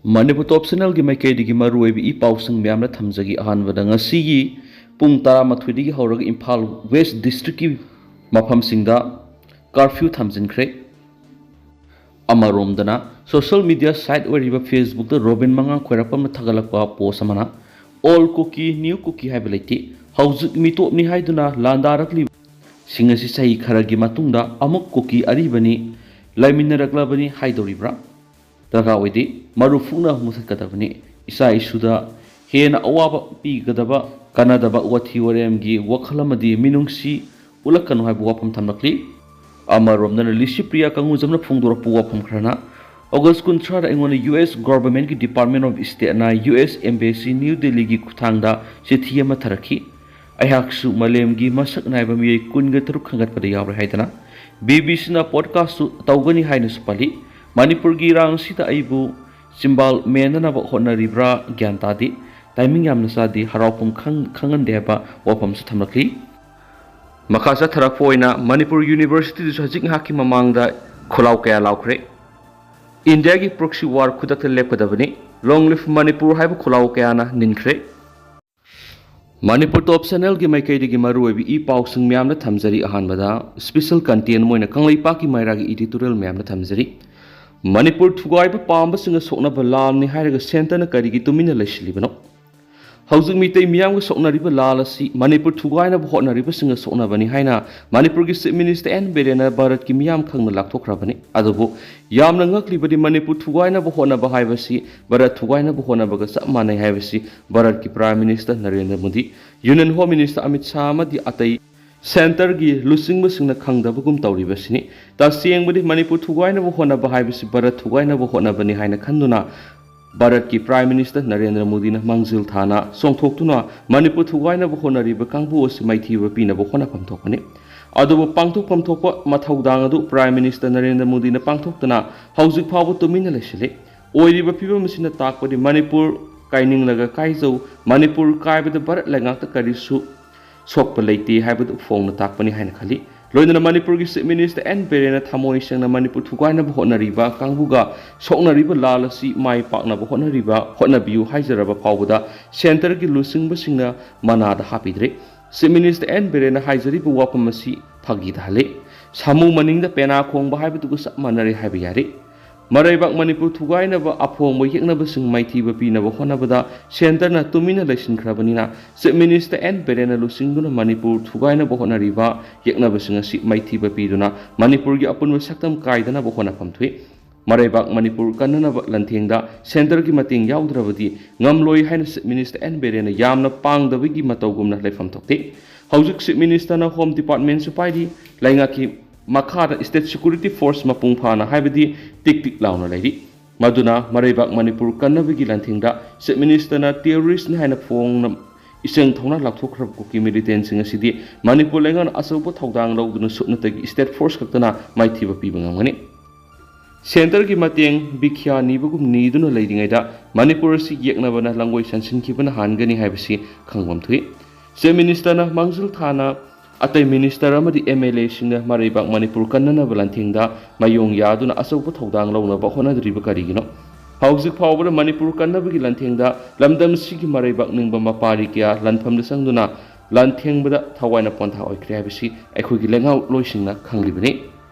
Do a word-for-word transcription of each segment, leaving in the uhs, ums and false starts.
ꯃꯅꯤꯄꯨꯔ ꯇꯣꯞ ꯆꯦꯅꯦꯜꯒꯤ ꯃꯥꯏꯀꯩꯗꯒꯤ ꯃꯔꯨꯑꯣꯏꯕ ꯏ ꯄꯥꯎꯁꯤꯡ ꯃꯌꯥꯝꯅ ꯊꯝꯖꯒꯦ꯫ ꯑꯍꯥꯟꯕꯗ, ꯉꯁꯤꯒꯤ ꯄꯨꯡ ꯇꯔꯥꯃꯥꯊꯣꯏꯗꯒꯤ ꯍꯧꯔꯒ ꯏꯝꯐꯥꯜ ꯋꯦꯁ ꯗꯤꯁꯇ꯭ꯔꯤꯛꯀꯤ ꯃꯐꯝꯁꯤꯡꯗ ꯀꯥꯔꯐ꯭ꯌꯨ ꯊꯝꯖꯤꯟꯈ꯭ꯔꯦ꯫ ꯑꯃꯔꯣꯝꯗꯅ, ꯁꯣꯁꯤꯌꯦꯜ ꯃꯤꯗꯤꯌꯥ ꯁꯥꯏꯠ ꯑꯣꯏꯔꯤꯕ ꯐꯦꯁꯕꯨꯛꯇ ꯔꯣꯕꯤꯟ ꯃꯉꯥꯡ ꯈ꯭ꯋꯥꯏꯔꯥꯛꯄꯝꯅ ꯊꯥꯒꯠꯂꯛꯄ ꯄꯣꯁ ꯑꯃꯅ, "ꯑꯣꯜ ꯀꯨꯀꯤ, ꯅ꯭ꯌꯨ ꯀꯨꯀꯤ ꯍꯥꯏꯕ ꯂꯩꯇꯦ꯫ ꯍꯧꯖꯤꯛ ꯃꯤꯇꯣꯞꯅꯤ ꯍꯥꯏꯗꯨꯅ ꯂꯥꯟꯗꯥꯔꯛꯂꯤꯕꯁꯤꯡ ꯑꯁꯤ ꯆꯍꯤ ꯈꯔꯒꯤ ꯃꯇꯨꯡꯗ ꯑꯃꯨꯛ ꯀꯨꯀꯤ ꯑꯔꯤꯕꯅꯤ, ꯂꯩꯃꯤꯟꯅꯔꯛꯂꯕꯅꯤ ꯍꯥꯏꯗꯧꯔꯤꯕ꯭ꯔꯥ? ꯗꯔꯀꯥꯔ ꯑꯣꯏꯗꯦ꯫ ꯃꯔꯨꯞ ꯐꯨꯛꯅ ꯃꯨꯊꯠꯀꯗꯕꯅꯤ꯫ ꯏꯆꯥ ꯏꯁꯨꯗ ꯍꯦꯟꯅ ꯑꯋꯥꯕ ꯄꯤꯒꯗꯕ ꯀꯥꯟꯅꯗꯕ ꯋꯥꯊꯤ ꯋꯥꯔꯦꯝꯒꯤ ꯋꯥꯈꯜ ꯑꯃꯗꯤ ꯃꯤꯅꯨꯡꯁꯤ ꯎꯠꯂꯛꯀꯅꯨ" ꯍꯥꯏꯕ ꯋꯥꯐꯝ ꯊꯝꯂꯛꯂꯤ꯫ ꯑꯃꯔꯣꯝꯗꯅ, ꯂꯤꯁꯤꯄ꯭ꯔꯤꯌꯥ ꯀꯪꯒꯨꯖꯝꯅ ꯐꯣꯡꯗꯣꯔꯛꯄ ꯋꯥꯐꯝ ꯈꯔꯅ, "ꯑꯣꯒꯁ ꯀꯨꯟꯊ꯭ꯔꯥꯗ ꯑꯩꯉꯣꯟꯗ ꯌꯨ ꯑꯦꯁ ꯒꯣꯚꯔꯟꯃꯦꯟꯠꯀꯤ ꯗꯤꯄꯥꯔꯠꯃꯦꯟꯠ ꯑꯣꯐ ꯁ꯭ꯇꯦꯠꯅ ꯌꯨ ꯑꯦꯁ ꯑꯦꯝꯕꯦꯁꯤ ꯅ꯭ꯌꯨ ꯗꯦꯜꯂꯤꯒꯤ ꯈꯨꯠꯊꯥꯡꯗ ꯆꯤꯊꯤ ꯑꯃ ꯊꯥꯔꯛꯈꯤ꯫ ꯑꯩꯍꯥꯛꯁꯨ ꯃꯥꯂꯦꯝꯒꯤ ꯃꯁꯛ ꯅꯥꯏꯕ ꯃꯤꯑꯣꯏ ꯀꯨꯟꯒ ꯇꯔꯨꯛ ꯈꯟꯒꯠꯄꯗ ꯌꯥꯎꯔꯦ" ꯍꯥꯏꯗꯅ ꯕꯤ ꯕꯤ ꯁꯤꯅ ꯄꯣꯗꯀꯥꯁꯁꯨ ꯇꯧꯒꯅꯤ ꯍꯥꯏꯅꯁꯨ ꯄꯜꯂꯤ꯫ "ꯃꯅꯤꯄꯨꯔꯒꯤ ꯏꯔꯥꯡ ꯑꯁꯤꯗ ꯑꯩꯕꯨ ꯆꯤꯝꯕꯥꯜ ꯃꯦꯟꯅꯅꯕ ꯍꯣꯠꯅꯔꯤꯕ꯭ꯔꯥ ꯒ꯭ꯌꯥꯟ ꯇꯥꯗꯦ꯫ ꯇꯥꯏꯃꯤꯡ ꯌꯥꯝꯅ ꯆꯥꯗꯦ, ꯍꯔꯥꯎꯐꯝ ꯈꯪ-, ꯈꯪꯍꯟꯗꯦ" ꯍꯥꯏꯕ ꯋꯥꯐꯝꯁꯨ ꯊꯝꯂꯛꯂꯤ꯫ ꯃꯈꯥ ꯆꯠꯊꯔꯛꯄ ꯑꯣꯏꯅ, ꯃꯅꯤꯄꯨꯔ ꯌꯨꯅꯤꯚꯔꯁꯤꯇꯤꯗꯁꯨ ꯍꯧꯖꯤꯛ ꯉꯥꯏꯍꯥꯛꯀꯤ ꯃꯃꯥꯡꯗ ꯈꯣꯜꯂꯥꯎ ꯀꯌꯥ ꯂꯥꯎꯈ꯭ꯔꯦ꯫ "ꯏꯟꯗꯤꯌꯥꯒꯤ ꯄ꯭ꯔꯣꯛꯁꯤ ꯋꯥꯔ ꯈꯨꯗꯛꯇ ꯂꯦꯞꯀꯗꯕꯅꯤ, ꯂꯣꯡ ꯂꯤꯚ ꯃꯅꯤꯄꯨꯔ" ꯍꯥꯏꯕ ꯈꯣꯜꯂꯥꯎ ꯀꯌꯥꯅ ꯅꯤꯟꯈ꯭ꯔꯦ꯫ ꯃꯅꯤꯄꯨꯔ ꯇꯣꯞ ꯆꯦꯅꯦꯜꯒꯤ ꯃꯥꯏꯀꯩꯗꯒꯤ ꯃꯔꯨꯑꯣꯏꯕ ꯏ ꯄꯥꯎꯁꯤꯡ ꯃꯌꯥꯝꯅ ꯊꯝꯖꯔꯤ꯫ ꯑꯍꯥꯟꯕꯗ, ꯁ꯭ꯄꯦꯁꯦꯜ ꯀꯟꯇꯦꯟ ꯑꯃ ꯑꯣꯏꯅ ꯀꯪꯂꯩꯄꯥꯛꯀꯤ ꯃꯩꯔꯥꯒꯤ ꯏꯗꯤꯇꯣꯔꯤꯌꯦꯜ ꯃꯌꯥꯝꯅ ꯊꯝꯖꯔꯤ꯫ "ꯃꯅꯤꯄꯨꯔ ꯊꯨꯒꯥꯏꯕ ꯄꯥꯝꯕꯁꯤꯡꯅ ꯁꯣꯛꯅꯕ ꯂꯥꯜꯅꯤ ꯍꯥꯏꯔꯒ ꯁꯦꯟꯇꯔꯅ ꯀꯔꯤꯒꯤ ꯇꯨꯃꯤꯟꯅ ꯂꯩꯁꯤꯜꯂꯤꯕꯅꯣ? ꯍꯧꯖꯤꯛ ꯃꯤꯇꯩ ꯃꯤꯌꯥꯝꯒꯤ ꯁꯣꯛꯅꯔꯤꯕ ꯂꯥꯜ ꯑꯁꯤ ꯃꯅꯤꯄꯨꯔ ꯊꯨꯒꯥꯏꯅꯕ ꯍꯣꯠꯅꯔꯤꯕꯁꯤꯡꯅ ꯁꯣꯛꯅꯕꯅꯤ" ꯍꯥꯏꯅ ꯃꯅꯤꯄꯨꯔꯒꯤ ꯆꯤꯐ ꯃꯤꯅꯤꯁꯇꯔ ꯑꯦꯟ ꯕꯤꯔꯦꯟꯅ ꯚꯥꯔꯠꯀꯤ ꯃꯤꯌꯥꯝ ꯈꯪꯅ ꯂꯥꯛꯊꯣꯛꯈ꯭ꯔꯕꯅꯤ꯫ ꯑꯗꯨꯕꯨ ꯌꯥꯝꯅ ꯉꯛꯂꯤꯕꯗꯤ, ꯃꯅꯤꯄꯨꯔ ꯊꯨꯒꯥꯏꯅꯕ ꯍꯣꯠꯅꯕ ꯍꯥꯏꯕꯁꯤ ꯚꯥꯔꯠ ꯊꯨꯒꯥꯏꯅꯕ ꯍꯣꯠꯅꯕꯒ ꯆꯞ ꯃꯥꯟꯅꯩ ꯍꯥꯏꯕꯁꯤ ꯚꯥꯔꯠꯀꯤ prime minister Narendra Modi, union home minister Amit Shah ꯑꯃꯗꯤ ꯑꯇꯩ ꯁꯦꯟꯇꯔꯒꯤ ꯂꯨꯆꯤꯡꯕꯁꯤꯡꯅ ꯈꯪꯗꯕꯒꯨꯝ ꯇꯧꯔꯤꯕꯁꯤꯅꯤ꯫ ꯇꯁꯦꯡꯕꯗꯤ, ꯃꯅꯤꯄꯨꯔ ꯊꯨꯒꯥꯏꯅꯕ ꯍꯣꯠꯅꯕ ꯍꯥꯏꯕꯁꯤ ꯚꯥꯔꯠ ꯊꯨꯒꯥꯏꯅꯕ ꯍꯣꯠꯅꯕꯅꯤ ꯍꯥꯏꯅ ꯈꯟꯗꯨꯅ ꯚꯥꯔꯠꯀꯤ ꯄ꯭ꯔꯥꯏꯝ ꯃꯤꯅꯤꯁꯇꯔ ꯅꯔꯦꯟꯗ꯭ꯔ ꯃꯣꯗꯤꯅ ꯃꯥꯡꯖꯤꯜ ꯊꯥꯅ ꯆꯣꯡꯊꯣꯛꯇꯨꯅ ꯃꯅꯤꯄꯨꯔ ꯊꯨꯒꯥꯏꯅꯕ ꯍꯣꯠꯅꯔꯤꯕ ꯀꯥꯡꯕꯨ ꯑꯁꯤ ꯃꯥꯏꯊꯤꯕ ꯄꯤꯅꯕ ꯍꯣꯠꯅꯐꯝ ꯊꯣꯛꯄꯅꯤ꯫ ꯑꯗꯨꯕꯨ ꯄꯥꯡꯊꯣꯛꯐꯝ ꯊꯣꯛꯄ ꯃꯊꯧꯗꯥꯡ ꯑꯗꯨ ꯄ꯭ꯔꯥꯏꯝ ꯃꯤꯅꯤꯁꯇꯔ ꯅꯔꯦꯟꯗ꯭ꯔ ꯃꯣꯗꯤꯅ ꯄꯥꯡꯊꯣꯛꯇꯅ ꯍꯧꯖꯤꯛ ꯐꯥꯎꯕ ꯇꯨꯃꯤꯟꯅ ꯂꯩꯁꯤꯜꯂꯤ꯫ ꯑꯣꯏꯔꯤꯕ ꯐꯤꯕꯝ ꯑꯁꯤꯅ ꯇꯥꯛꯄꯗꯤ ꯃꯅꯤꯄꯨꯔ ꯀꯥꯏꯅꯤꯡꯂꯒ ꯀꯥꯏꯖꯧ, ꯃꯅꯤꯄꯨꯔ ꯀꯥꯏꯕꯗ ꯚꯥꯔꯠ ꯂꯩꯉꯥꯛꯇ ꯀꯔꯤꯁꯨ ꯁꯣꯛꯄ ꯂꯩꯇꯦ ꯍꯥꯏꯕꯗꯨ ꯐꯣꯡꯅ ꯇꯥꯛꯄꯅꯤ ꯍꯥꯏꯅ ꯈꯜꯂꯤ꯫ ꯂꯣꯏꯅꯅ ꯃꯅꯤꯄꯨꯔꯒꯤ Chief Minister ꯑꯦꯟ ꯕꯤꯔꯦꯟꯅ ꯊꯃꯣꯏ ꯁꯦꯡꯅ ꯃꯅꯤꯄꯨꯔ ꯊꯨꯒꯥꯏꯅꯕ ꯍꯣꯠꯅꯔꯤꯕ ꯀꯥꯡꯕꯨꯒ ꯁꯣꯛꯅꯔꯤꯕ ꯂꯥꯜ ꯑꯁꯤ ꯃꯥꯏ ꯄꯥꯛꯅꯕ ꯍꯣꯠꯅꯔꯤꯕ, ꯍꯣꯠꯅꯕꯤꯌꯨ ꯍꯥꯏꯖꯔꯕ ꯐꯥꯎꯕꯗ centreꯒꯤ ꯂꯨꯆꯤꯡꯕꯁꯤꯡꯅ ꯃꯅꯥꯗ ꯍꯥꯞꯄꯤꯗ꯭ꯔꯦ꯫ Chief Minister ꯑꯦꯟ ꯕꯤꯔꯦꯟꯅ ꯍꯥꯏꯖꯔꯤꯕ ꯋꯥꯐꯝ ꯑꯁꯤ ꯐꯥꯒꯤ ꯇꯥꯍꯜꯂꯤ꯫ ꯁꯥꯃꯨ ꯃꯅꯤꯡꯗ ꯄꯦꯅꯥ ꯈꯣꯡꯕ ꯍꯥꯏꯕꯗꯨꯒ ꯆꯞ ꯃꯥꯟꯅꯔꯦ ꯍꯥꯏꯕ ꯌꯥꯔꯦ꯫ ꯃꯔꯩꯕꯥꯛ ꯃꯅꯤꯄꯨꯔ ꯊꯨꯒꯥꯏꯅꯕ ꯑꯐꯣꯡꯕ ꯌꯦꯛꯅꯕꯁꯤꯡ ꯃꯥꯏꯊꯤꯕ ꯄꯤꯅꯕ ꯍꯣꯠꯅꯕꯗ centreꯅ ꯇꯨꯃꯤꯟꯅ ꯂꯩꯁꯤꯟꯈ꯭ꯔꯕꯅꯤꯅ Chief Minister ꯑꯦꯟ ꯕꯤꯔꯦꯟꯅ ꯂꯨꯆꯤꯡꯗꯨꯅ ꯃꯅꯤꯄꯨꯔ ꯊꯨꯒꯥꯏꯅꯕ ꯍꯣꯠꯅꯔꯤꯕ ꯌꯦꯛꯅꯕꯁꯤꯡ ꯑꯁꯤ ꯃꯥꯏꯊꯤꯕ ꯄꯤꯗꯨꯅ ꯃꯅꯤꯄꯨꯔꯒꯤ ꯑꯄꯨꯟꯕ ꯁꯛꯇꯝ ꯀꯥꯏꯗꯅꯕ ꯍꯣꯠꯅꯐꯝ ꯊꯣꯛꯏ꯫ ꯃꯔꯩꯕꯥꯛ ꯃꯅꯤꯄꯨꯔ ꯀꯟꯅꯅꯕ ꯂꯥꯟꯊꯦꯡꯗ centreꯒꯤ ꯃꯇꯦꯡ ꯌꯥꯎꯗ꯭ꯔꯕꯗꯤ ꯉꯝꯂꯣꯏ ꯍꯥꯏꯅ Chief Minister ꯑꯦꯟ ꯕꯤꯔꯦꯟꯅ ꯌꯥꯝꯅ ꯄꯥꯡꯗꯕꯒꯤ ꯃꯇꯧꯒꯨꯝꯅ ꯂꯩꯐꯝ ꯊꯣꯛꯇꯦ꯫ ꯍꯧꯖꯤꯛ Chief Ministerꯅ Home Departmentꯁꯨ ꯄꯥꯏꯔꯤ, ꯂꯩꯉꯥꯛꯀꯤ ꯃꯈꯥꯗ state security force ꯃꯄꯨꯡ ꯐꯥꯅ ꯍꯥꯏꯕꯗꯤ ꯇꯤꯛ ꯇꯤꯛ ꯂꯥꯎꯅ ꯂꯩꯔꯤ꯫ ꯃꯗꯨꯅ ꯃꯔꯩꯕꯥꯛ ꯃꯅꯤꯄꯨꯔ ꯀꯟꯅꯕꯒꯤ ꯂꯥꯟꯊꯦꯡꯗ Chief Ministerꯅ terroristꯅꯤ ꯍꯥꯏꯅ ꯐꯣꯡꯅ ꯏꯆꯪ ꯊꯧꯅꯥ ꯂꯥꯎꯊꯣꯛꯈ꯭ꯔꯕ ꯀꯨꯀꯤ militantꯁꯤꯡ ꯑꯁꯤꯗꯤ ꯃꯅꯤꯄꯨꯔ ꯂꯩꯉꯥꯛꯅ ꯑꯆꯧꯕ ꯊꯧꯗꯥꯡ ꯂꯧꯗꯨꯅ ꯁꯨꯞꯅꯇꯒꯤ state force ꯈꯛꯇꯅ ꯃꯥꯏꯊꯤꯕ ꯄꯤꯕ ꯉꯝꯒꯅꯤ꯫ Centreꯒꯤ ꯃꯇꯦꯡ ꯕꯤꯈ꯭ꯌꯥ ꯅꯤꯕꯒꯨꯝ ꯅꯤꯗꯨꯅ ꯂꯩꯔꯤꯉꯩꯗ ꯃꯅꯤꯄꯨꯔ ꯑꯁꯤ ꯌꯦꯛꯅꯕꯅ ꯂꯪꯒꯣꯏ ꯁꯟꯁꯤꯟꯈꯤꯕꯅ ꯍꯥꯟꯒꯅꯤ ꯍꯥꯏꯕꯁꯤ ꯈꯪꯐꯝ ꯊꯣꯛꯏ꯫ Chief Ministerꯅ ꯃꯥꯡꯖꯤꯜ ꯊꯥꯅ ꯑꯇꯩ minister ꯑꯃꯗꯤ MLAꯁꯤꯡꯅ ꯃꯔꯩꯕꯥꯛ ꯃꯅꯤꯄꯨꯔ ꯀꯟꯅꯅꯕ ꯂꯥꯟꯊꯦꯡꯗ ꯃꯥꯌꯣꯡ ꯌꯥꯗꯨꯅ ꯑꯆꯧꯕ ꯊꯧꯗꯥꯡ ꯂꯧꯅꯕ ꯍꯣꯠꯅꯗ꯭ꯔꯤꯕ ꯀꯔꯤꯒꯤꯅꯣ? ꯍꯧꯖꯤꯛ ꯐꯥꯎꯕꯗ ꯃꯅꯤꯄꯨꯔ ꯀꯟꯅꯕꯒꯤ ꯂꯥꯟꯊꯦꯡꯗ ꯂꯝꯗꯝꯁꯤꯒꯤ ꯃꯔꯩꯕꯥꯛ ꯅꯤꯡꯕ ꯃꯄꯥꯔꯤ ꯀꯌꯥ ꯂꯥꯟꯐꯝꯗ ꯆꯪꯗꯨꯅ ꯂꯥꯟꯊꯦꯡꯕꯗ ꯊꯋꯥꯏꯅ ꯄꯣꯟꯊꯥ ꯑꯣꯏꯈ꯭ꯔꯦ ꯍꯥꯏꯕꯁꯤ ꯑꯩꯈꯣꯏꯒꯤ ꯂꯩꯉꯥꯛꯂꯣꯏꯁꯤꯡꯅ ꯈꯪꯂꯤꯕꯅꯤ꯫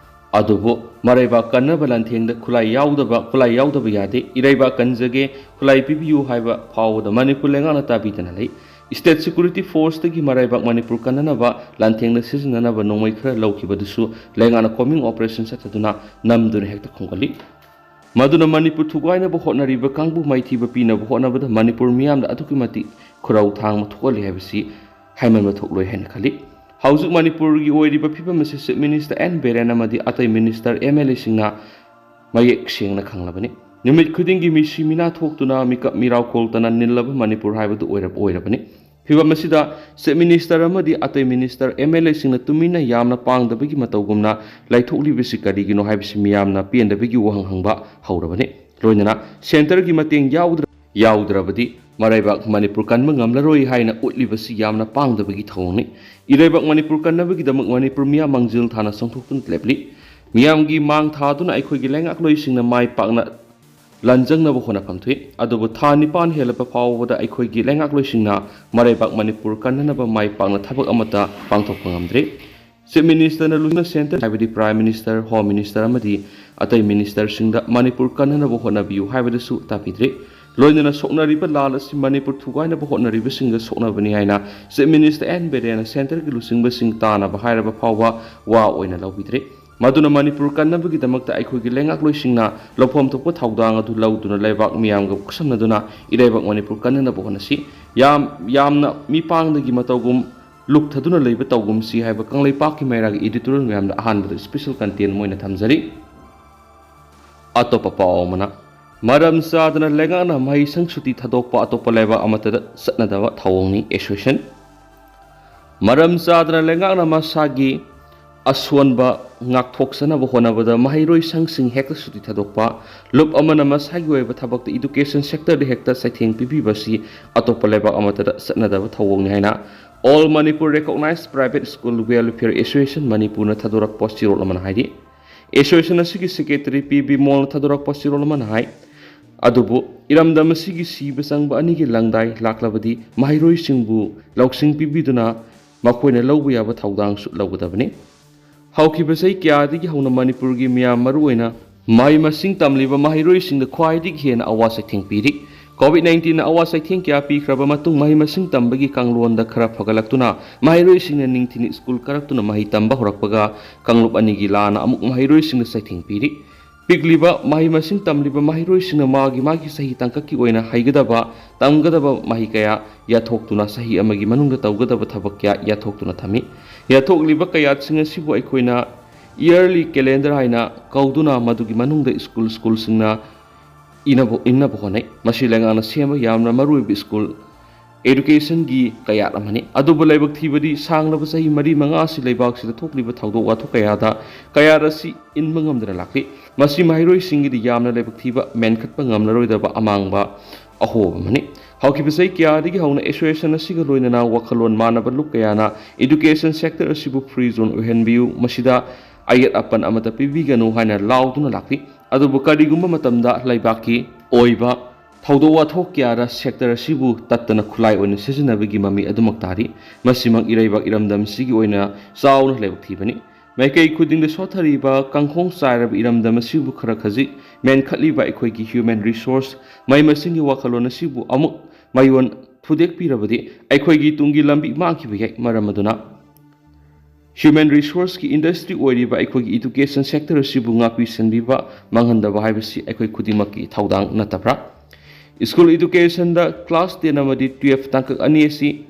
ꯑꯗꯨꯕꯨ ꯃꯔꯩꯕꯥꯛ ꯀꯟꯅꯕ ꯂꯥꯟꯊꯦꯡꯗ ꯈꯨꯠꯂꯥꯏ ꯌꯥꯎꯗꯕ, ꯈꯨꯠꯂꯥꯏ ꯌꯥꯎꯗꯕ ꯌꯥꯗꯦ, ꯏꯔꯩꯕꯥꯛ ꯀꯟꯖꯒꯦ, ꯈꯨꯠꯂꯥꯏ ꯄꯤꯕꯤꯌꯨ ꯍꯥꯏꯕ ꯐꯥꯎꯕꯗ ꯃꯅꯤꯄꯨꯔ ꯂꯩꯉꯥꯛꯅ ꯇꯥꯕꯤꯗꯅ ꯂꯩ꯫ State Security Forceꯇꯒꯤ ꯃꯔꯩꯕꯥꯛ ꯃꯅꯤꯄꯨꯔ ꯀꯟꯅꯅꯕ ꯂꯥꯟꯊꯦꯡꯗ ꯁꯤꯖꯤꯟꯅꯅꯕ ꯅꯣꯡꯃꯩ ꯈꯔ ꯂꯧꯈꯤꯕꯗꯨꯁꯨ ꯂꯩꯉꯥꯛꯅ combing operation ꯆꯠꯊꯗꯨꯅ ꯅꯝꯗꯨꯅ ꯍꯦꯛꯇ ꯈꯣꯝꯒꯠꯂꯤ꯫ ꯃꯗꯨꯅ ꯃꯅꯤꯄꯨꯔ ꯊꯨꯒꯥꯏꯅꯕ ꯍꯣꯠꯅꯔꯤꯕ ꯀꯥꯡꯕꯨ ꯃꯥꯏꯊꯤꯕ ꯄꯤꯅꯕ ꯍꯣꯠꯅꯕꯗ ꯃꯅꯤꯄꯨꯔ ꯃꯤꯌꯥꯝꯗ ꯑꯗꯨꯛꯀꯤ ꯃꯇꯤꯛ ꯈꯨꯔꯧ ꯊꯥꯡꯕ ꯊꯣꯛꯍꯜꯂꯤ ꯍꯥꯏꯕꯁꯤ ꯍꯥꯏꯃꯟꯕ ꯊꯣꯛꯂꯣꯏ ꯍꯥꯏꯅ ꯈꯜꯂꯤ꯫ ꯍꯧꯖꯤꯛ ꯃꯅꯤꯄꯨꯔꯒꯤ ꯑꯣꯏꯔꯤꯕ ꯐꯤꯕꯝ ꯑꯁꯤ Chief Minister ꯑꯦꯟ ꯕꯤꯔꯦꯟ ꯑꯃꯗꯤ ꯑꯇꯩ minister, MLAꯁꯤꯡꯅ ꯃꯌꯦꯛ ꯁꯦꯡꯅ ꯈꯪꯂꯕꯅꯤ꯫ ꯅꯨꯃꯤꯠ ꯈꯨꯗꯤꯡꯒꯤ ꯃꯤꯁꯤ ꯃꯤꯅꯥ ꯊꯣꯛꯇꯨꯅ ꯃꯤꯀꯞ ꯃꯤꯔꯥꯎ ꯀꯣꯜꯇꯅ ꯅꯤꯜꯂꯕ ꯃꯅꯤꯄꯨꯔ ꯍꯥꯏꯕꯗꯨ ꯑꯣꯏꯔꯕ ꯑꯣꯏꯔꯕꯅꯤ꯫ ꯐꯤꯕꯝ ꯑꯁꯤꯗ Chief Minister ꯑꯃꯗꯤ ꯑꯇꯩ minister, MLAꯁꯤꯡꯅ ꯇꯨꯃꯤꯟꯅ ꯌꯥꯝꯅ ꯄꯥꯡꯗꯕꯒꯤ ꯃꯇꯧꯒꯨꯝꯅ ꯂꯩꯊꯣꯛꯂꯤꯕꯁꯤ ꯀꯔꯤꯒꯤꯅꯣ ꯍꯥꯏꯕꯁꯤ ꯃꯤꯌꯥꯝꯅ ꯄꯦꯟꯗꯕꯒꯤ ꯋꯥꯍꯪ ꯍꯪꯕ ꯍꯧꯔꯕꯅꯤ꯫ ꯂꯣꯏꯅꯅ centreꯒꯤ ꯃꯇꯦꯡ ꯌꯥꯎꯗ꯭ꯔ-, ꯌꯥꯎꯗ꯭ꯔꯕꯗꯤ ꯃꯔꯩꯕꯥꯛ ꯃꯅꯤꯄꯨꯔ ꯀꯟꯕ ꯉꯝꯂꯔꯣꯏ ꯍꯥꯏꯅ ꯎꯠꯂꯤꯕꯁꯤ ꯌꯥꯝꯅ ꯄꯥꯡꯗꯕꯒꯤ ꯊꯧꯑꯣꯡꯅꯤ꯫ ꯏꯔꯩꯕꯥꯛ ꯃꯅꯤꯄꯨꯔ ꯀꯟꯅꯕꯒꯤꯗꯃꯛ ꯃꯅꯤꯄꯨꯔ ꯃꯤꯌꯥꯝ ꯃꯥꯡꯖꯤꯜ ꯊꯥꯅ ꯆꯣꯡꯊꯣꯛꯇꯨꯅ ꯂꯦꯞꯂꯤ꯫ ꯃꯤꯌꯥꯝꯒꯤ ꯃꯥꯡ ꯊꯥꯗꯨꯅ ꯑꯩꯈꯣꯏꯒꯤ ꯂꯩꯉꯥꯛꯂꯣꯏꯁꯤꯡꯅ ꯃꯥꯏ ꯄꯥꯛꯅ ꯂꯥꯟꯖꯪꯅꯕ ꯍꯣꯠꯅꯐꯝ ꯊꯣꯛꯏ꯫ ꯑꯗꯨꯕꯨ ꯊꯥ ꯅꯤꯄꯥꯟ ꯍꯦꯜꯂꯕ ꯐꯥꯎꯕꯗ ꯑꯩꯈꯣꯏꯒꯤ ꯂꯩꯉꯥꯛꯂꯣꯏꯁꯤꯡꯅ ꯃꯔꯩꯕꯥꯛ ꯃꯅꯤꯄꯨꯔ ꯀꯟꯅꯅꯕ ꯃꯥꯏ ꯄꯥꯛꯅ ꯊꯕꯛ ꯑꯃꯠꯇ ꯄꯥꯡꯊꯣꯛꯄ ꯉꯝꯗ꯭ꯔꯤ꯫ ꯆꯤꯐ ꯃꯤꯅꯤꯁꯇꯔꯅ ꯂꯨꯆꯤꯡꯅ ꯁꯦꯟꯇꯔ, ꯍꯥꯏꯕꯗꯤ ꯄ꯭ꯔꯥꯏꯝ ꯃꯤꯅꯤꯁꯇꯔ, ꯍꯣꯝ ꯃꯤꯅꯤꯁꯇꯔ ꯑꯃꯗꯤ ꯑꯇꯩ ꯃꯤꯅꯤꯁꯇꯔꯁꯤꯡꯗ ꯃꯅꯤꯄꯨꯔ ꯀꯟꯅꯅꯕ ꯍꯣꯠꯅꯕꯤꯌꯨ ꯍꯥꯏꯕꯗꯨꯁꯨ ꯇꯥꯕꯤꯗ꯭ꯔꯤ꯫ ꯂꯣꯏꯅꯅ ꯁꯣꯛꯅꯔꯤꯕ ꯂꯥꯜ ꯑꯁꯤ ꯃꯅꯤꯄꯨꯔ ꯊꯨꯒꯥꯏꯅꯕ ꯍꯣꯠꯅꯔꯤꯕꯁꯤꯡꯒ ꯁꯣꯛꯅꯕꯅꯤ ꯍꯥꯏꯅ ꯆꯤꯐ ꯃꯤꯅꯤꯁꯇꯔ ꯑꯦꯟ ꯕꯤꯔꯦꯟꯅ ꯁꯦꯟꯇꯔꯒꯤ ꯂꯨꯆꯤꯡꯕꯁꯤꯡ ꯇꯥꯅꯕ ꯍꯥꯏꯔꯕ ꯐꯥꯎꯕ ꯋꯥ ꯑꯣꯏꯅ ꯂꯧꯕꯤꯗ꯭ꯔꯤ꯫ ꯃꯗꯨꯅ ꯃꯅꯤꯄꯨꯔ ꯀꯟꯅꯕꯒꯤꯗꯃꯛꯇ ꯑꯩꯈꯣꯏꯒꯤ ꯂꯩꯉꯥꯛꯂꯣꯏꯁꯤꯡꯅ ꯂꯧꯐꯝ ꯊꯣꯛꯄ ꯊꯧꯗꯥꯡ ꯑꯗꯨ ꯂꯧꯗꯨꯅ ꯂꯩꯕꯥꯛ ꯃꯤꯌꯥꯝꯒ ꯈꯨꯠꯁꯝꯅꯗꯨꯅ ꯏꯔꯩꯕꯥꯛ ꯃꯅꯤꯄꯨꯔ ꯀꯟꯅꯅꯕ ꯍꯣꯠꯅꯁꯤ꯫ ꯌꯥꯝ, ꯌꯥꯝꯅ ꯃꯤꯄꯥꯡꯗꯒꯤ ꯃꯇꯧꯒꯨꯝ ꯂꯨꯞꯊꯗꯨꯅ ꯂꯩꯕ ꯇꯧꯒꯨꯝꯁꯤ ꯍꯥꯏꯕ ꯀꯪꯂꯩꯄꯥꯛꯀꯤ ꯃꯩꯔꯥꯒꯤ editorial ꯃꯌꯥꯝꯗ ꯑꯍꯥꯟꯕꯗ special content ꯑꯃ ꯑꯣꯏꯅ ꯊꯝꯖꯔꯤ꯫ ꯑꯇꯣꯞꯄ ꯄꯥꯎ ꯑꯃꯅ, ꯃꯔꯝ ꯆꯥꯗꯅ ꯂꯩꯉꯥꯛꯅ ꯃꯍꯩꯁꯪ ꯁꯨꯇꯤ ꯊꯥꯗꯣꯛꯄ ꯑꯇꯣꯞꯄ ꯂꯩꯕꯥꯛ ꯑꯃꯠꯇꯗ ꯆꯠꯅꯗꯕ ꯊꯧꯑꯣꯡꯅꯤ꯫ Association꯫ ꯃꯔꯝ ꯆꯥꯗꯅ ꯂꯩꯉꯥꯛꯅ ꯃꯁꯥꯒꯤ ꯑꯁꯣꯟꯕ ꯉꯥꯛꯊꯣꯛꯆꯅꯕ ꯍꯣꯠꯅꯕꯗ ꯃꯍꯩꯔꯣꯏꯁꯪꯁꯤꯡ ꯍꯦꯛꯇ ꯁꯨꯇꯤ ꯊꯥꯗꯣꯛꯄ, ꯂꯨꯞ ꯑꯃꯅ ꯃꯁꯥꯒꯤ ꯑꯣꯏꯕ ꯊꯕꯛꯇ education sectorꯗ ꯍꯦꯛꯇ ꯆꯩꯊꯦꯡ ꯄꯤꯕꯤꯕꯁꯤ ꯑꯇꯣꯞꯄ ꯂꯩꯕꯥꯛ ꯑꯃꯠꯇꯗ ꯆꯠꯅꯗꯕ ꯊꯧꯑꯣꯡꯅꯤ ꯍꯥꯏꯅ All Manipur Recognized Private School Welfare Association ꯃꯅꯤꯄꯨꯔꯅ ꯊꯥꯗꯣꯔꯛꯄ ꯆꯦꯔꯣꯜ ꯑꯃꯅ ꯍꯥꯏꯔꯤ꯫ Association ꯑꯁꯤꯒꯤ secretary ꯄꯤ ꯕꯤꯃꯣꯜꯅ ꯊꯥꯗꯣꯔꯛꯄ ꯆꯦꯔꯣꯜ ꯑꯃꯅ ꯍꯥꯏ, ꯑꯗꯨꯕꯨ ꯏꯔꯝꯗꯝ ꯑꯁꯤꯒꯤ ꯁꯤꯕ ꯆꯪꯕ ꯑꯅꯤꯒꯤ ꯂꯪꯗꯥꯏ ꯂꯥꯛꯂꯕꯗꯤ ꯃꯍꯩꯔꯣꯏꯁꯤꯡꯕꯨ ꯂꯧꯁꯤꯡ ꯄꯤꯕꯤꯗꯨꯅ ꯃꯈꯣꯏꯅ ꯂꯧꯕ ꯌꯥꯕ ꯊꯧꯗꯥꯡꯁꯨ ꯂꯧꯒꯗꯕꯅꯤ꯫ ꯍꯧꯈꯤꯕ ꯆꯍꯤ ꯀꯌꯥꯗꯒꯤ ꯍꯧꯅ ꯃꯅꯤꯄꯨꯔꯒꯤ ꯃꯤꯌꯥꯝ, ꯃꯔꯨꯑꯣꯏꯅ ꯃꯍꯩ ꯃꯁꯤꯡ ꯇꯝꯂꯤꯕ ꯃꯍꯩꯔꯣꯏꯁꯤꯡꯗ ꯈ꯭ꯋꯥꯏꯗꯒꯤ ꯍꯦꯟꯅ ꯑꯋꯥ ꯆꯩꯊꯦꯡ ꯄꯤꯔꯤ꯫ COVID nineteenꯅ ꯑꯋꯥ ꯆꯩꯊꯦꯡ ꯀꯌꯥ ꯄꯤꯈ꯭ꯔꯕ ꯃꯇꯨꯡ ꯃꯍꯩ ꯃꯁꯤꯡ ꯇꯝꯕꯒꯤ ꯀꯥꯡꯂꯣꯟꯗ ꯈꯔ ꯐꯒꯠꯂꯛꯇꯨꯅ ꯃꯍꯩꯔꯣꯏꯁꯤꯡꯅ ꯅꯤꯡꯊꯤꯅ ꯁ꯭ꯀꯨꯜ ꯀꯥꯔꯛꯇꯨꯅ ꯃꯍꯩ ꯇꯝꯕ ꯍꯧꯔꯛꯄꯒ ꯀꯥꯡꯂꯨꯞ ꯑꯅꯤꯒꯤ ꯂꯥꯟꯅ ꯑꯃꯨꯛ ꯃꯍꯩꯔꯣꯏꯁꯤꯡꯗ ꯆꯩꯊꯦꯡ ꯄꯤꯔꯤ꯫ ꯄꯤꯛꯂꯤꯕ ꯃꯍꯩ ꯃꯁꯤꯡ ꯇꯝꯂꯤꯕ ꯃꯍꯩꯔꯣꯏꯁꯤꯡꯅ ꯃꯥꯒꯤ ꯃꯥꯒꯤ ꯆꯍꯤ ꯇꯥꯡꯀꯛꯀꯤ ꯑꯣꯏꯅ ꯍꯩꯒꯗꯕ, ꯇꯝꯒꯗꯕ ꯃꯍꯩ ꯀꯌꯥ ꯌꯥꯊꯣꯛꯇꯨꯅ ꯆꯍꯤ ꯑꯃꯒꯤ ꯃꯅꯨꯡꯗ ꯇꯧꯒꯗꯕ ꯊꯕꯛ ꯀꯌꯥ ꯌꯥꯊꯣꯛꯇꯨꯅ ꯊꯝꯃꯤ꯫ ꯌꯥꯊꯣꯛꯂꯤꯕ ꯀꯌꯥꯠꯁꯤꯡ ꯑꯁꯤꯕꯨ ꯑꯩꯈꯣꯏꯅ yearly calendar ꯍꯥꯏꯅ ꯀꯧꯗꯨꯅ ꯃꯗꯨꯒꯤ ꯃꯅꯨꯡꯗ ꯁ꯭ꯀꯨꯜ ꯁ꯭ꯀꯨꯜꯁꯤꯡꯅ ꯏꯅꯕ, ꯏꯟꯅꯕ ꯍꯣꯠꯅꯩ꯫ ꯃꯁꯤ ꯂꯩꯉꯥꯛꯅ ꯁꯦꯝꯕ ꯌꯥꯝꯅ ꯃꯔꯨꯑꯣꯏꯕ ꯁ꯭ꯀꯨꯜ educationꯒꯤ ꯀꯌꯥꯠ ꯑꯃꯅꯤ꯫ ꯑꯗꯨꯕꯨ ꯂꯥꯏꯕꯛ ꯊꯤꯕꯗꯤ ꯁꯥꯡꯂꯕ ꯆꯍꯤ ꯃꯔꯤ ꯃꯉꯥ ꯑꯁꯤ ꯂꯩꯕꯥꯛꯁꯤꯗ ꯊꯣꯛꯂꯤꯕ ꯊꯧꯗꯣꯛ ꯋꯥꯊꯣꯛ ꯀꯌꯥꯗ ꯀꯌꯥꯠ ꯑꯁꯤ ꯏꯟꯕ ꯉꯝꯗꯅ ꯂꯥꯛꯂꯤ꯫ ꯃꯁꯤ ꯃꯍꯩꯔꯣꯏꯁꯤꯡꯒꯤꯗꯤ ꯌꯥꯝꯅ ꯂꯥꯏꯕꯛ ꯊꯤꯕ, ꯃꯦꯟꯈꯠꯄ ꯉꯝꯂꯔꯣꯏꯗꯕ ꯑꯃꯥꯡꯕ ꯑꯍꯣꯕ ꯑꯃꯅꯤ꯫ ꯍꯧꯈꯤꯕ ꯆꯍꯤ ꯀꯌꯥꯗꯒꯤ ꯍꯧꯅ association ꯑꯁꯤꯒ ꯂꯣꯏꯅꯅ ꯋꯥꯈꯜꯂꯣꯟ ꯃꯥꯟꯅꯕ ꯂꯨꯞ ꯀꯌꯥꯅ education sector ꯑꯁꯤꯕꯨ free zone ꯑꯣꯏꯍꯟꯕꯤꯌꯨ, ꯃꯁꯤꯗ ꯑꯌꯦꯠ ꯑꯄꯟ ꯑꯃꯠꯇ ꯄꯤꯕꯤꯒꯅꯨ ꯍꯥꯏꯅ ꯂꯥꯎꯗꯨꯅ ꯂꯥꯛꯂꯤ꯫ ꯑꯗꯨꯕꯨ ꯀꯔꯤꯒꯨꯝꯕ ꯃꯇꯝꯗ ꯂꯩꯕꯥꯛꯀꯤ ꯑꯣꯏꯕ ꯊꯧꯗꯣꯛ ꯋꯥꯊꯣꯛ ꯀꯌꯥꯗ sector ꯑꯁꯤꯕꯨ ꯇꯠꯇꯅ ꯈꯨꯠꯂꯥꯏ ꯑꯣꯏꯅ ꯁꯤꯖꯤꯟꯅꯕꯒꯤ ꯃꯃꯤ ꯑꯗꯨꯃꯛ ꯇꯥꯔꯤ꯫ ꯃꯁꯤꯃꯛ ꯏꯔꯩꯕꯥꯛ ꯏꯔꯝꯗꯝ ꯑꯁꯤꯒꯤ ꯑꯣꯏꯅ ꯆꯥꯎꯅ ꯂꯥꯏꯕꯛ ꯊꯤꯕꯅꯤ꯫ ꯃꯥꯏꯀꯩ ꯈꯨꯗꯤꯡꯗ ꯁꯣꯠꯊꯔꯤꯕ ꯀꯥꯡꯈꯣꯡ ꯆꯥꯏꯔꯕ ꯏꯔꯝꯗꯝ ꯑꯁꯤꯕꯨ ꯈꯔ ꯈꯖꯤꯛ ꯃꯦꯟꯈꯠꯂꯤꯕ ꯑꯩꯈꯣꯏꯒꯤ human resource ꯃꯍꯩ ꯃꯁꯤꯡꯒꯤ ꯋꯥꯈꯜꯂꯣꯟ ꯑꯁꯤꯕꯨ ꯑꯃꯨꯛ ꯃꯌꯣꯟ ꯊꯨꯗꯦꯛꯄꯤꯔꯕꯗꯤ ꯑꯩꯈꯣꯏꯒꯤ ꯇꯨꯡꯒꯤ ꯂꯝꯕꯤ ꯃꯥꯡꯈꯤꯕ ꯌꯥꯏ꯫ ꯃꯔꯝ ꯑꯗꯨꯅ human resourceꯀꯤ industry ꯑꯣꯏꯔꯤꯕ ꯑꯩꯈꯣꯏꯒꯤ education sector ꯑꯁꯤꯕꯨ ꯉꯥꯛꯄꯤ ꯁꯦꯟꯕꯤꯕ ꯃꯥꯡꯍꯟꯗꯕ ꯍꯥꯏꯕꯁꯤ ꯑꯩꯈꯣꯏ ꯈꯨꯗꯤꯡꯃꯛꯀꯤ ꯊꯧꯗꯥꯡ ꯅꯠꯇꯕ꯭ꯔꯥ? School educationꯗ class ten ꯑꯃꯗꯤ twelve ꯇꯥꯡꯀꯛ ꯑꯅꯤ ꯑꯁꯤ